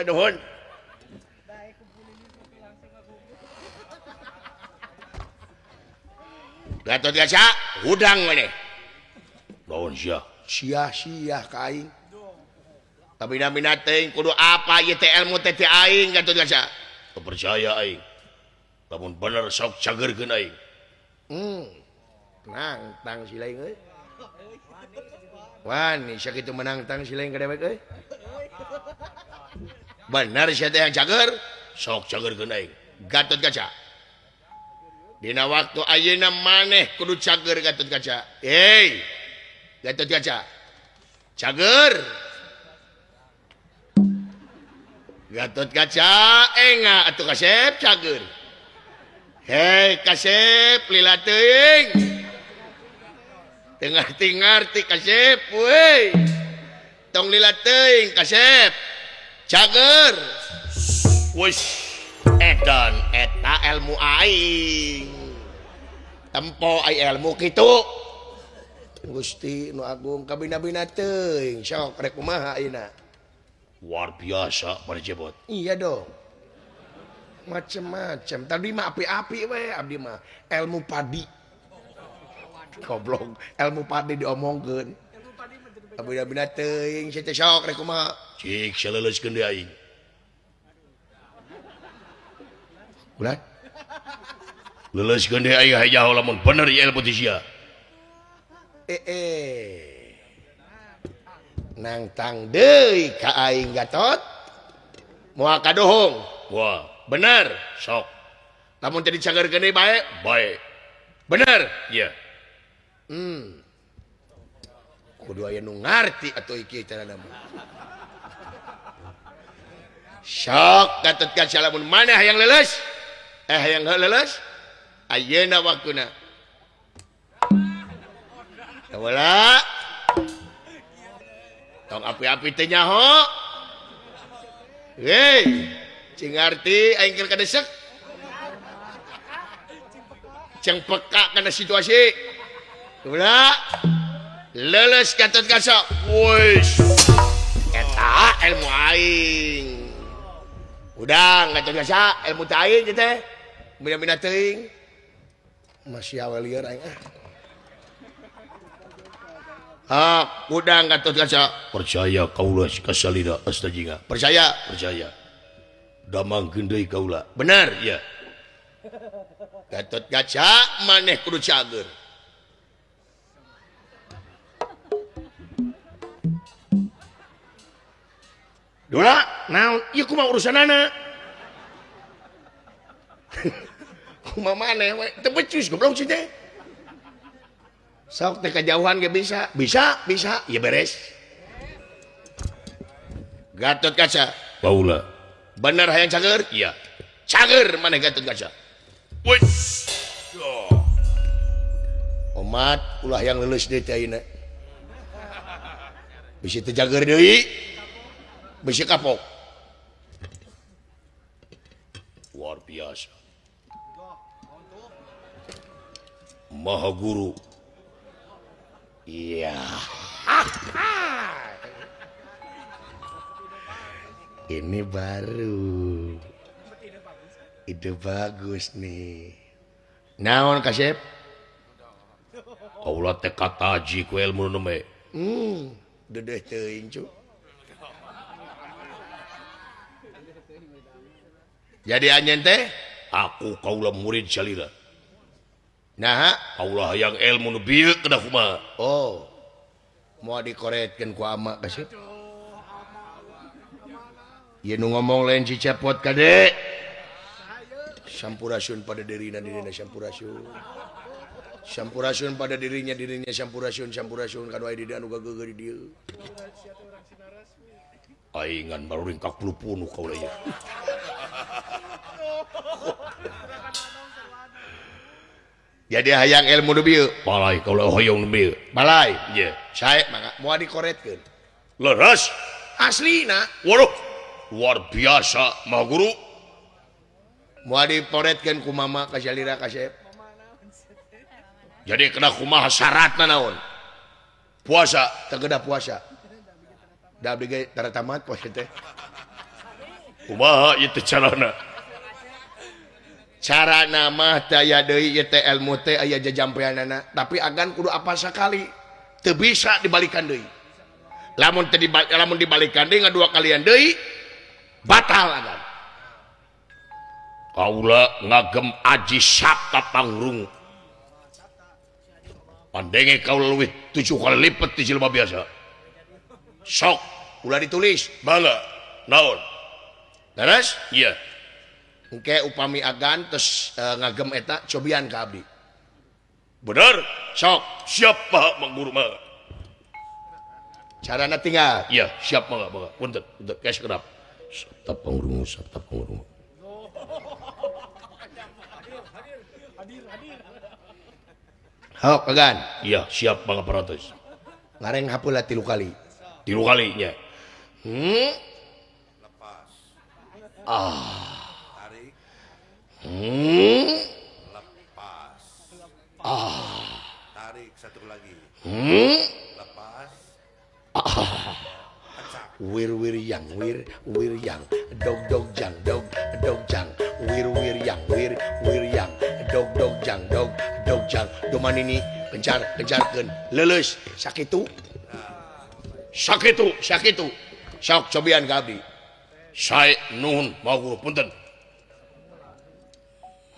Mangga nuhun. Gatot Kaca hudang maneh. Naon sia? Sia-sia ka aing. Kabina-bina teuing kudu apa ieu teh ilmu teh ti aing Gatot Kaca. Teu percaya aing. Lamun bener sok cageurkeun aing. Menang tang si lain euy. Wani sakitu menang tang si lain ka dewek euy. Bener sia teh yang cager, sok cageurkeun aing. Gatot Kaca. Dina waktu ayeuna maneh kudu cager Gatot Kaca. Hei. Gatot Kaca. Cager. Gatot Kaca enga atuh kasep cager. Hei kasep lila teuing. Teu ngarti-ngarti kasep weuy. Tong lila teuing kasep. Cager. Wis edan eta ilmu aing. Tempo ai ilmu kitu. Gusti nu agung kabina-bina teuing sok rek kumaha ayeuna. Luar biasa pada jebot. Iya dong. Macem-macem. Tadi mah api-api we abdi mah ilmu padi. Goblok, ilmu padi diomongkeun. Kabina-bina teuing sia teh sok rek kumaha. Cik saleuleuskeun deui aing. Ulah. Leuleuskeun deui aing hajaho lamun bener ieu ilmu teh sia. Nangtang deui ka aing Gatot. Moal kadohong. Wah, bener sok. Lamun teh dicagerkeun deui bae, bae. Bener? Iya. Kudu aya nu ngarti atuh iki carana mah. Sok Gatot Kaca lamun maneh hayang leuleus? Hayang leuleus? Ayeuna waktuna. Wala. Tong api-api teh nyaho. Hei, cing ngarti aing keur kadesek. Cing peka kana situasi. Ulah. Leuleus Gatot Kaca. Wis. Eta ilmu aing. Udang Gatot Kaca ilmu teh aing teh. Bina-bina teuing. Masih awal lieur aing ah. Ah, udang Gatot Kaca. Percaya kaula kasalira astajinga. Percaya, percaya. Damangkeun deui kaula. Bener, iya. Gatot Kaca maneh kudu cager. Dula, naon? Ieu kumaha urusanana? Kumaha maneh we? Teu becus goblok sih teh. Sok teh kajauhan ge bisa. Bisa, bisa, ya beres. Gatot Kaca. Baula. Bener hayang cager? Iya. Cager maneh Gatot Kaca. Wis. Omat ulah yang leuleus deui teh ayeuna. Bisi teu cager deui. Bisi kapok. Luar biasa. Maha guru. Iya. Ini baru. Ide bagus nih. Naon kasep? Kaula teh kataji ku ilmu nu me. Dedeh teuing cu. Jadi anjeun teh aku kaula murid salira. Nah, kaula hayang ilmu nu bieu kedah kumaha? Oh. Moal dikoretkeun ku ama kasep. Ieu nu ngomong lain si Cepot kade. Sampurasun pada dirina dirina sampurasun. Sampurasun pada dirinya dirinya sampurasun sampurasun kanu aya di dieu anu gageugeun di dieu. Aingan baru ringkak puluh kaula ieu. Jadi hayang ilmu nu bieu. Balai kaula hoyong nu bieu. Balai. Ieu. Sae mangga moal dikoretkeun. Leres. Aslina. Waduh. Luar biasa Maha Guru. Moal diporetkeun ku mama ka salira kasep. Jadi kena kumaha syaratna naon? Puasa, teu gedah puasa. Da abdi ge tara tamat puasa teh. Kumaha ieu teh carana? Cara nama daya deui ieu teh ilmu teh aya jajampeanana, tapi agan kudu apa sakali. Teu bisa dibalikan deui. Lamun teu lamun dibalikan deui ngadua kalian deui batal agan. Kaula ngagem aji Sapta Pangrung. Pandenge kaula leuwih 7 kali lipat ti jelema biasa. Sok ulah ditulis. Bala naon? Terus? Iya. Engke upami agan terus ngagem eta cobian ka abdi. Bener? Sok. Siap Pak Mang Guru mah. Carana tinggal. Iya, siap mangga mangga. Punten, punten geus kedap. Sapta Pangrung, Sapta Pangrung. Hok agan. Iya, siap mangga parantos. Ngareng hapeula 3 kali. 3 kali nya. Lepas. Ah. Tarik. Lepas. Ah. Tarik satu lagi. Lepas. Ah. Wir wir yang wir wir yang dog dog jang dog dog jang wir wir yang wir wir yang dog dog jang dog dog jang domanini kencar kencarkeun leuleus sakitu sakitu sakitu sok cobian ka abdi. Sae nuhun mau guru punten.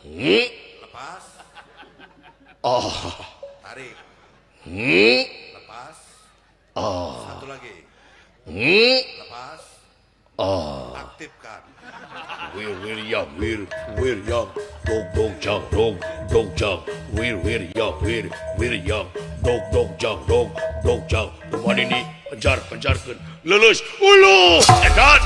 Lepas. Oh. Tarik. Lepas. Oh. Satu lagi. Lepas. Oh. Aktifkan. Wir wir yang wir wir yang dog dog jang dog dog jang wir wir yang wir wir yang dog dog jang dog dog jang. Kumaha ini pencar pencarkeun lulus ulu edan.